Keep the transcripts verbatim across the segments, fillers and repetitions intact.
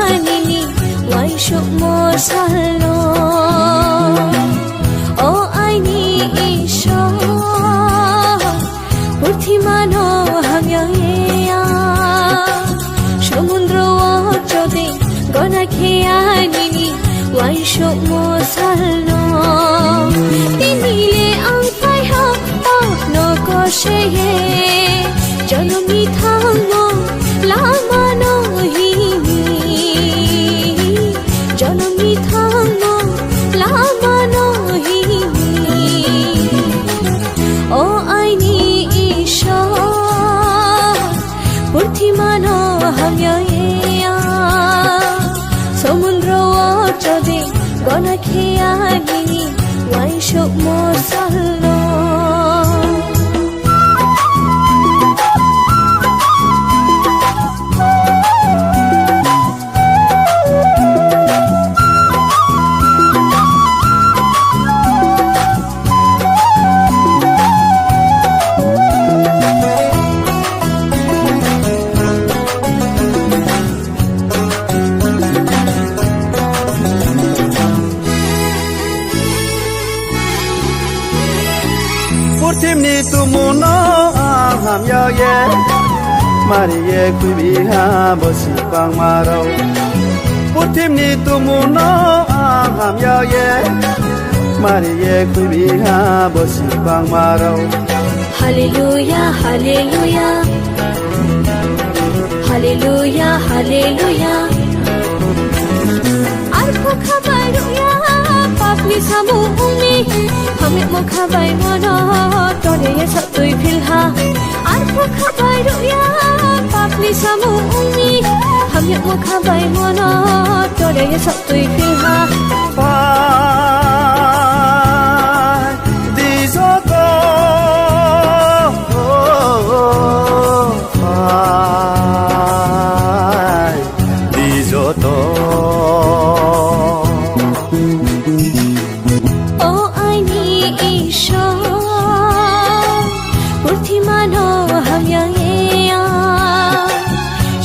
Ani ni uaisukmung salno, o aini Ishwar, purthimano hamya ya, somudro o chode gona khe ani ni uaisukmung salno. Tini le ang phai ha, pakno kose ye, jonom ni thangmung lamano hini, jonom ni thangmung lamano hini. O aini Ishwar, purthimano hamya ya, somudro o chode gona khe ani ni uaisukmung salno. Purthimni tumungno ang hamya ye, mari ye khwibi ha bosi bangma rao. Purthimni tumungno ang hamya ye, mari ye khwibi ha bosi bangma rao. Hallelujah, hallelujah. Hallelujah, hallelujah. Arphuh khabai rwya, papni samung ungni, hamyamo khabai mono, tore ye sok twi philha. Arphuh khabai rwya, papni samung ungni, hamyamo khabai mono, tore ye sok twi philha. Pai di joto, pai di joto. O aini Ishwar, purthimano hamya ya,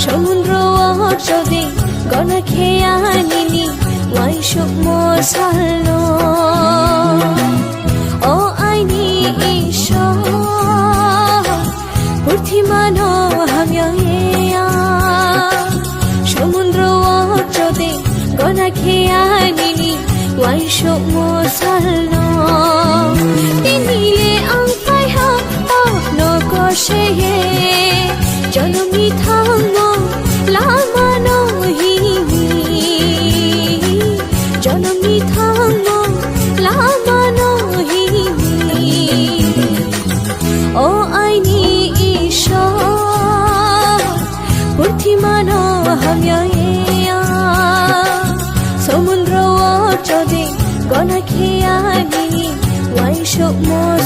somudro o chode gona khe ani ni uaisukmung salno. O aini Ishwar, purthimano hamya ya, somudro o chode gona khe ani ni uaisukmung salno. Tini le ang phai ha, pakno kose ye, jonom ni thangmung lamano hini, jonom ni thangmung lamano hini. O aini Ishwar, purthimano hamya ya, somudro o chode gona khe ani ni uaisukmung